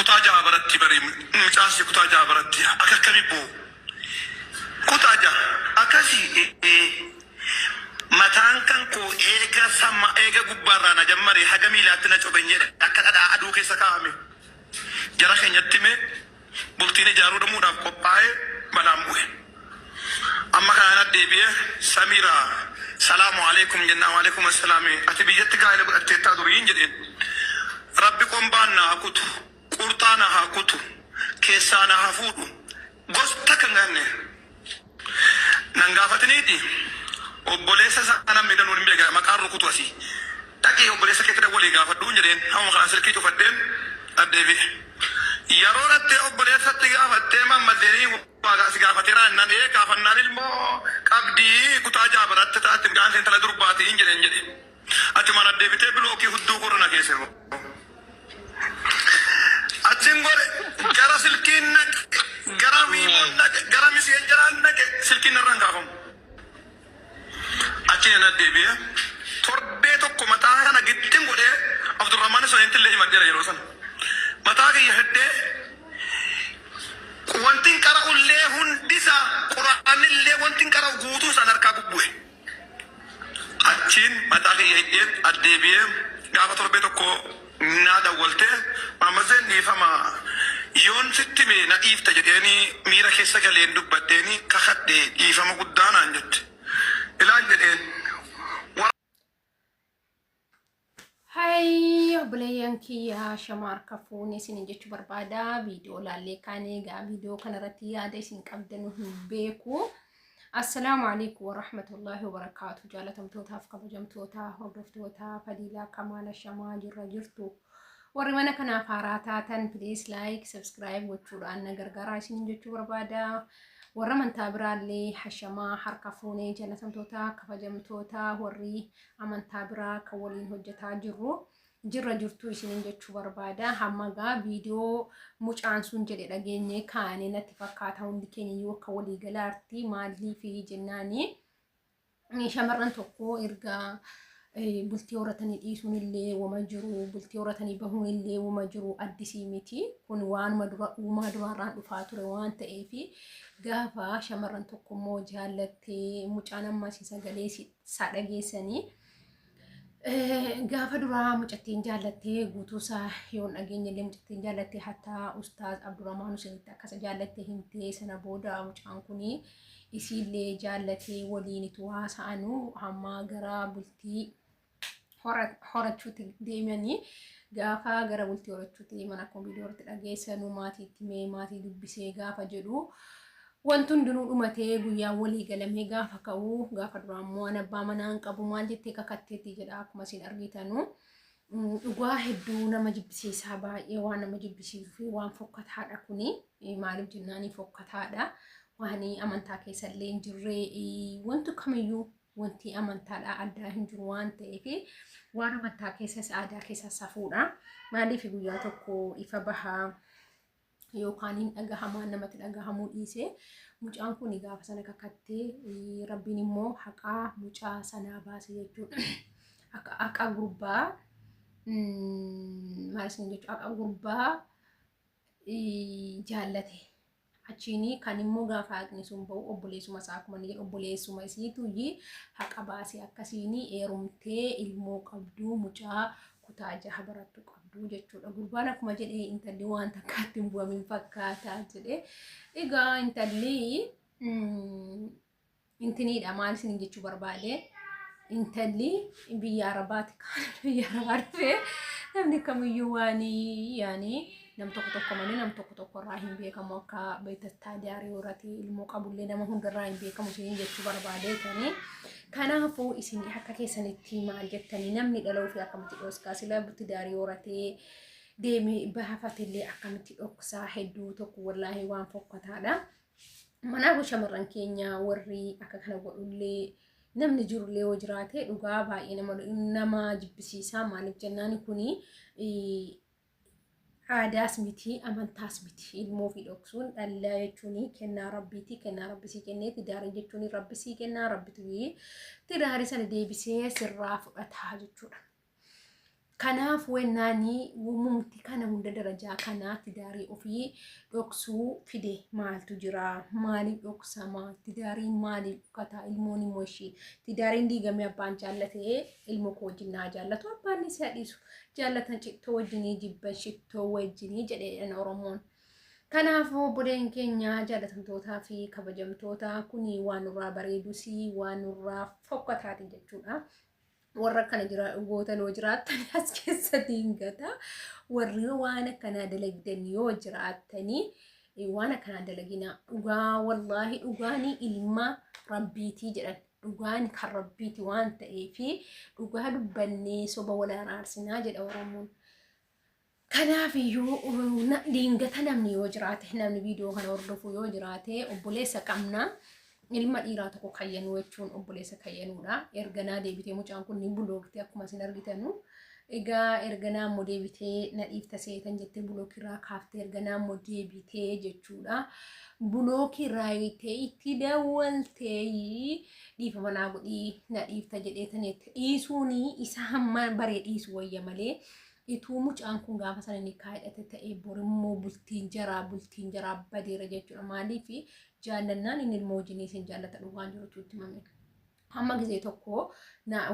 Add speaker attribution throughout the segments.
Speaker 1: Kutaa jaha baratti bari mucaan si kutaa jaha baratti akka akkamii boo kutaa jaha akkasii mataan kan koo eega sama eega gubbaarraa na jammare haga miilaatti na coben jedhe akka dhadhaa aduu keessa kaa'ame jara keenyatti mee bultiin ijaaruu dhamuudhaaf qophaa'ee balaan bu'e. Amma kanaan addeebi'ee Samiira salaamu alaikum jennaan waalaikum assalaami ati biyyatti gaa'ela godhatteettaa duriin jedheen. Rabbi qombaan na haa kutu, qurxaa na haa kutu, keessaa na haa fuudhu, gosta kan ganne. Nan gaafatiniiti obboleessa isaa namni danuun hin beeka maqaan rukutu asii. Dhaqii obboleessa keetti dawwalii gaafadhuun jedheen hamuma kanaan silkii cufadheen addeebi'e. Yeroo dhattee obboleessatti gaafattee mammaddeenii waa si gaafateeraa jennaan ee gaafannaan ilmoo qabdii kutaa jaha baratte taatti mucaan isheen intala durbaatiin jedheen jedhe. Achumaan addeebitee bilookii hudduu korra na keesse. Achin godhe gara silkiin naqe gara wiimoon naqe gara miseenjaraan naqe silkiin narraan kaafamu. Achiin na deebi'ee torbee tokko mataa kana gittin godhee Abdurrahmaan Hussein illee himadheera yeroo sana. Mataa kiyya hidhee wantin qara'ullee hundisaa quraanillee wantin qara'u guutuu isaan harkaa bubbu'e. Achiin mataa kiyya hidheen addeebi'ee gaafa torbee tokko naa dawwaltee Maamazeen dhiifama yoon sitti hime na dhiifta jedheeni miira keessa galeen dubbadheeni kakadhe dhiifama guddaa naan jette. Ilaal jedheen.
Speaker 2: Hai obboleeyyan kiyya shama harka fuune isin jechuu barbaada. Viidiyoo laallee kaanee egaa viidiyoo kanarratti yaada isin qabdanu hin beeku. Assalaamu alaikum warahmatullahi wabarakaatu. Jaalatamtootaaf kabajamtoota hordoftoota Fadiilaa Kamaala Shamaa jirra jirtu. Warri mana kanaaf haaraa taatan please like subscribe gochuudhaan na gargaaraa isin jechuu barbaada. Warra amantaa biraallee hashamaa harka fuunee jaalatamtoota kabajamtoota warri amantaa biraa kan waliin hojjetaa jirru jirra jirtu isiniin jechuu barbaada. Hamma gaa viidiyoo mucaan sun jedhe dhageenye kaane natti fakkaata hundi keenya iyyuu akka walii galaarti maallii fi jennaani shamarran tokko erga bultii horatanii dhiisuun illee wama jiru bultii horatanii bahuun illee wama jiru addisii miti kun waanuma dura uumaa duraarraan dhufaa ture waan ta'eef gaafa shamarran tokko immoo jaallattee mucaan ammas sagalee isaa dhageessanii gaafa duraa mucattiin jaallattee guutuu isaa yoon dhageenye illee mucattiin jaallattee hattaa ustaaz Abdurrahmaan Huseenitti akkasa jaallattee himtee sana booda mucaan kun isiillee jaallatee waliin itti haasa'anu hamma gara bultii horachuutti deemanii gaafa gara bultii horachuutti deeman akkuma viidiyoo irratti dhageessanu maatiitti mee maatii dubbisee gaafa jedhu Wanti hundinuu dhumatee guyyaan walii galamee gaafa ka'u gaafa duraa immoo an abbaa manaa hin qabu maal jettee kakatteetti jedha akkuma isin argitanu. Dhugaa hedduu nama jibbisiisaa baay'ee waan nama jibbisiisuu fi waan fokkataadha kuni maaliif jennaanii fokkataadha waan amantaa keessa illee hin jirre wanti kamiyyuu wanti amantaadhaa addaa hin jiru waan ta'eef waan amantaa keessas aadaa keessas safuudha maaliif guyyaa tokko ifa bahaa yookaan hin dhagahamaa namatti dhagahamuu dhiisee mucaan kun gaafa sana kakattee rabbiin immoo haqaa mucaa sanaa baase jechuudha. Akka haqa gurbaa maal isin jechuudha haqa gurbaa jaallate. Achiin kan immoo gaafa haqni sun ba'u obboleessuma isaa akkuma inni jedhu obboleessuma isiitu haqa baase akkasiin heerumtee ilmoo qabduu mucaa kutaa jaha barattu qabdu jechuudha. Gurbaan akkuma jedhe intalli waan takkaatti hin bu'amin fakkaata jedhe. Egaa intalli intiniidha maal isin jechuu barbaade intalli biyya arabaati kaan biyya arabaa dhufee namni kamiyyuu waan yaani nam tokko tokko malee nam tokko tokko irraa hin beekamu akka beektattaa daarii horatee ilmoo qabullee nama hundarraa hin beekamu isiniin jechuu barbaadeetanii. Kanaafuu isin akka keessanitti maal jettanii namni dhala ofii akkamitti dhoskaa sila butti daarii horatee deemee baafatellee akkamitti dhoksaa hedduu tokko wallaahi waan fokkataadha. Manaafuu shamarran keenya warri akka kana godhullee namni jirullee yoo jiraate dhugaa baay'ee nama jibbisiisa maaliif jennaan kuni aadaas miti amantaas miti ilmoo fi dhoksuun dhallaa jechuun kennaa rabbiiti kennaa rabbi sii kennee tidaarii jechuun rabbi sii kennaa rabbitu tidaarii sana deebisee sirraa fudhataa jechuudha. Kanaaf wennaanii uumamti kana hunda darajaa kanaa tidaarii ofii dhoksuu fide maaltu jira? Maaliif dhoksama? Tidaariin maaliif dhokata? Ilmoon immoo ishii tidaariin diigamee abbaan jaallatee ilmoo koo wajjin naa jaallatu abbaan ni si dhiisu. Jaallatan cittoo wajjinii jibban shittoo wajjinii jedhee Oromoon. Kanaafuu obboleen keenya jaalatamtootaa fi kabajamtoota kuni waan nurraa bareedus waan nurraa fokkataati jechuudha. Warra akkana jira gootan yoo jiraattan as keessatti hin gata. Warri waan akkanaa dalagdan yoo jiraattanii waan akkanaa dalagina. Dhugaa wallaahi dhugaanii ilma rabbiitii jedhan. Dhugaan kan rabbiiti waan ta'eef dhugaa dubbannee soba wal araarsinaa jedha Oromoon. Kanaaf iyyuu diingata namni yoo jiraate, namni viidiyoo kana hordofu yoo jiraate, obboleessa qabna. Ilma dhiiraa tokko kayyanuu jechuun obboleessa kayyanuudha. Erganaa deebitee mucaan kun ni bulookte akkuma isin argitanu. Egaa erganaa immoo deebitee na dhiifta seetan jettee bulookirraa kaaftee erganaa immoo deebitee jechuudha. Bulookirraa hiitee itti dawwaltee dhiifama naa godhii na dhiifta jedhee jette. Dhiisuuni isa hamma baree dhiisu wayya malee. Ituu mucaan kun gaafa sana ni kaa'idhate ta'ee borimmoo bultiin jaraa badeera jechuudha. Maaliif jaallannaan inni ilmoo wajjin isin jaallata dhugaan jirutu itti himame. Hamma gisee tokko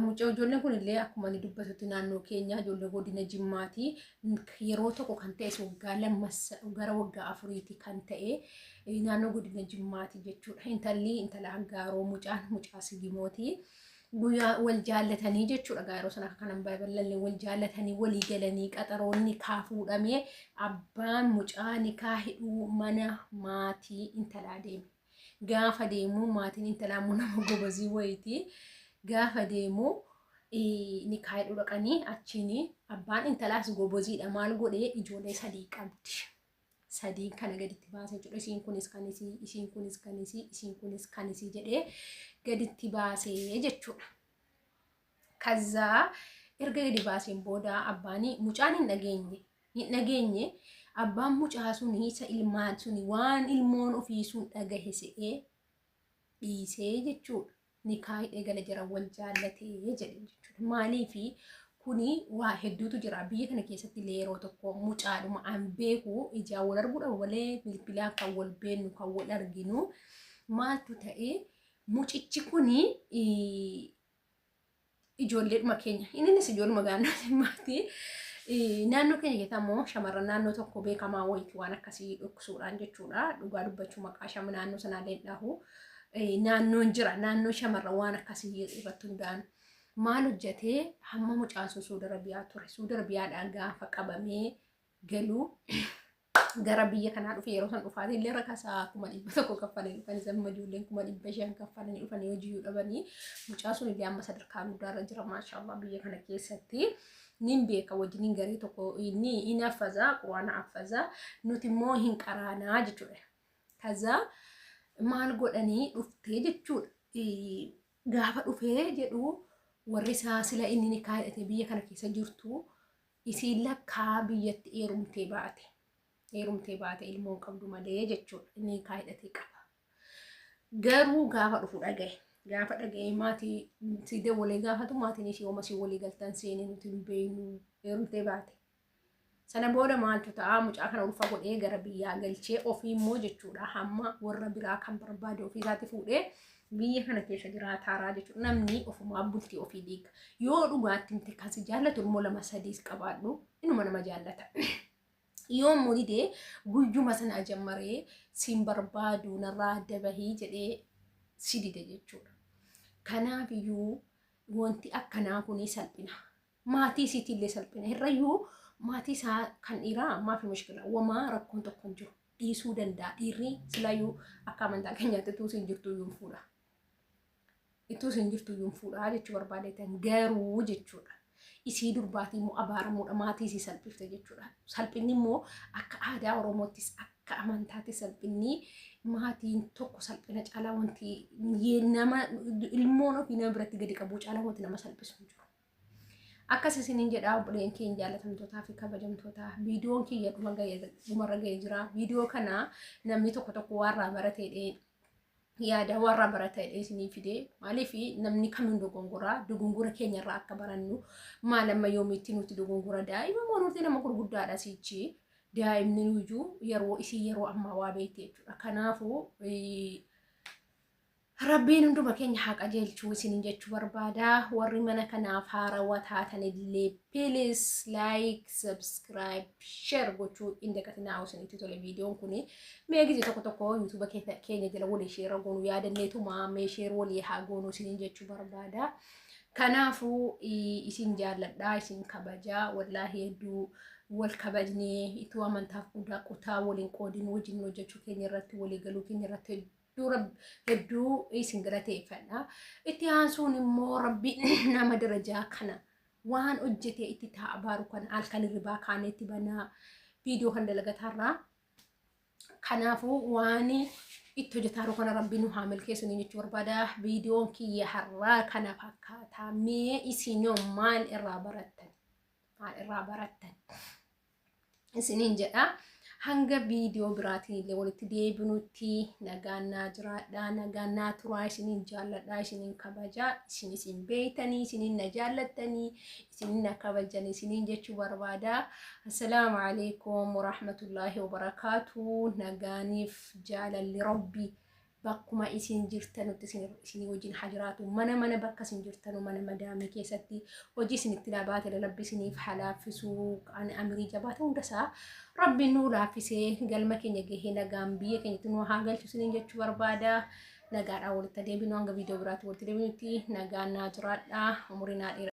Speaker 2: mucaa ijoolleen kun illee akkuma inni dubbatutti naannoo keenya ijoollee godina Jimmaati. Yeroo tokko kan ta'e waggaa 2 gara waggaa 4ti kan ta'e naannoo godina Jimmaati jechuudha. Intalli intala Aggaaroo mucaan mucaa Sigimooti. Guyyaa wal jaallatanii jechuudha. Yeroo sana akka kanan babal'anne wal jaallatanii walii galanii qaxaroonni kaa fuudhamee abbaan mucaa nikaa hidhuu mana maatii intalaa deeme. Gaafa deemu maatiin intalaa immoo nama gobazii wayiiti. Gaafa deemu nikaa hidhuu dhaqanii achiin abbaan intalaas goboziidha maal godhee ijoollee 3 qabdi. 3 kana gaditti baasee jechuudha. Isiin kunis kan isii, isiin kunis kan isii, isiin kunis kan isii jedhee gaditti baasee jechuudha. Kazaa erga gadi baaseen booda abbaan mucaan hin dhageenye. Hin dhageenye abbaan mucaa suni isa ilmaan suni waan ilmoon ofii sun dhagahe se'ee dhiisee jechuudha. Nikaa hidhee gala jira wal jaallatee jedhe jechuudha. Maaliifi kuni waa hedduutu jira. Biyya kana keessatti illee yeroo tokko mucaadhuma an beeku ijaan wal arguudha malee bilbilaan kan wal beennu kan wal arginu maaltu ta'e mucichi kuni ijoolleedhuma keenya. Innis ijoolluma gaannoo Jimmaati. Naannoo keenya keessaa immoo shamarran naannoo tokko beekamaa wayiiti waan akkasii dhoksuudhaan jechuudha. Dhugaa dubbachuu maqaa shama naannoo sanaallee hin dhahu. Naannoon jira naannoo shamarran waan akkasii irratti hundaa'an. Maal hojjetee hamma mucaan sun Suudi Arabiyaa ture. Suudi Arabiyaadhaan gaafa qabamee galuu gara biyya kanaa dhufe yeroo san dhufaatii illee rakkasaa 100,000 kaffalanii dhufanii amma ijoolleen 500,000 kaffalanii dhufanii hojii dhabanii mucaan sun illee amma sadarkaa guddaarra jira maashaallah biyya kana keessatti. Nin beeka wajjiniin garee tokko inni hin affazaa quraana affazaa nuti immoo hin qaraanaa jechuudha. Kazaa maal godhanii dhuftee jechuudha. Gaafa dhufee jedhu warri isaa sila inni ni kaadhate biyya kana keessa jirtu isiin lakkaa biyyatti heerumtee baate. Heerumtee baate ilmoon qabdu malee jechuudha. Inni kaadhate qaba. Garuu gaafa dhufu dhagaye. Gaafa dhagaye maatii si dawwalee gaafatu maatiin ishee hooma si walii galtan seenee nuti hin beeknu heerumtee baate. Sana booda maaltu ta'a mucaa kana ulfa godhee gara biyyaa galchee ofii immoo jechuudha hamma warra biraa kan barbaade ofii isaatti fuudhee biyya kana keessa jiraataaraa jechuudha. Namni ofumaa bultii ofii diiga. Yoo dhugaatti miti kan si jaallatu immoo 2 3 qabaadhu inuma nama jaallata. Yoo immoo didee guyyuma sana jammaree siin barbaadu narraa adda bahii jedhee si dide jechuudha. Kanaaf iyyuu wanti akkanaa kun salphina. Maatii isiitiillee salphina. Hirrayyuu maatii isaa kan dhiiraa maafi mushkila wamaa rakkoon tokko hin jiru. Dhiisuu danda'a. Dhiirri silayyuu akka amantaa keenyaatti ituu siin jirtu iyyuu hin fuudha. Ituu siin jirtu iyyuu hin fuudha jechuu barbaadetan garuu jechuudha. Isii durbaatii immoo abaaramuudha maatii isii salphifte jechuudha. Salphinni immoo akka aadaa Oromoottis akka amantaatti salphinni maatiin tokko salphina caalaa wanti nama ilmoon ofii nama biratti gadi qabuu caalaa wanti nama salphisu hin jiru. Akkas isiniin jedhaa obboleen keenya jaalatamtootaa fi kabajamtootaa viidiyoon kiyya dhumarra ga'ee jira. Viidiyoo kana namni tokko tokko waan irraa baratee Yaada warra barata jedhee isinii fide. Maaliif namni kamiin dogongoraa, dogongora keenyarraa akka barannu. Maal amma yoomiitti nuti dogongora daa'ima moo nuti nama gurguddaadha sichi daa'imni nuyyuu yeroo isii yeroo ammaa waa beekte jechuudha. Kanaafuu Rabbiin hunduma keenya haa qajeelchuu isiniin jechuu barbaada. Warri mana kanaaf haarawaa taatanillee please like, subscribe, share gochuu hin dagatinaa. Isinitti tole viidiyoon kun, mee gizee tokko tokko YouTube keenya jala walii share goonu yaadanneetuma mee share walii haa goonu isiniin jechuu barbaada. Kanaafuu isin jaalladhaa, isin kabajaa, wallaahi hedduu wal kabajnee ituu amantaaf guddaa kutaa waliin qoodin wajjin hojjechuu keenya irratti, walii galuu keenya irratti hedduu hedduu isin galateeffadha. Itti aansuun immoo Rabbi nama darajaa kana waan hojjetee itti taa'a baaru kana halkan hirribaa kaaneetti banaa viidiyoo kan dalagataarraa. Kanaafuu waan itti hojjetaaru kana Rabbi nu haa milkeessu jechuu barbaada. Viidiyoon kiyya har'aa kana fakkaata. Mee isinoo maal irraa barattan? Maal irraa barattan? Isiniin jedha. Hanga viidiyoo biraatiin illee walitti deebinutti nagaan naa jiraadha, nagaan naa turaa, isiniin jaalladha, isiniin kabajaa, isin isin beeytanii, isiniin na jaallattanii, isiniin na kabajanii isiniin jechuu barbaada. Assalaamu alaikum warahmatullaahi wabarakaatu. Nagaaniif jaalalli Rabbi bakkuma isin jirtanutti isinii wajjin haa jiraatu. Mana mana bakka isin jirtanu, mana madaamii keessatti hojii isinitti labaate Rabbi isiniif haa laaffisuu. Kan amirii jabaate hundasaa Rabbi nuu laaffisee galma keenya gahee nagaan biyya keenyatti nu haa galchu isiniin jechuu barbaada. Nagaadhaan walitti deebinu, hanga viidiyoo biraatti walitti deebinutti nagaan naa jiraadha. Umurii naa dheeraa.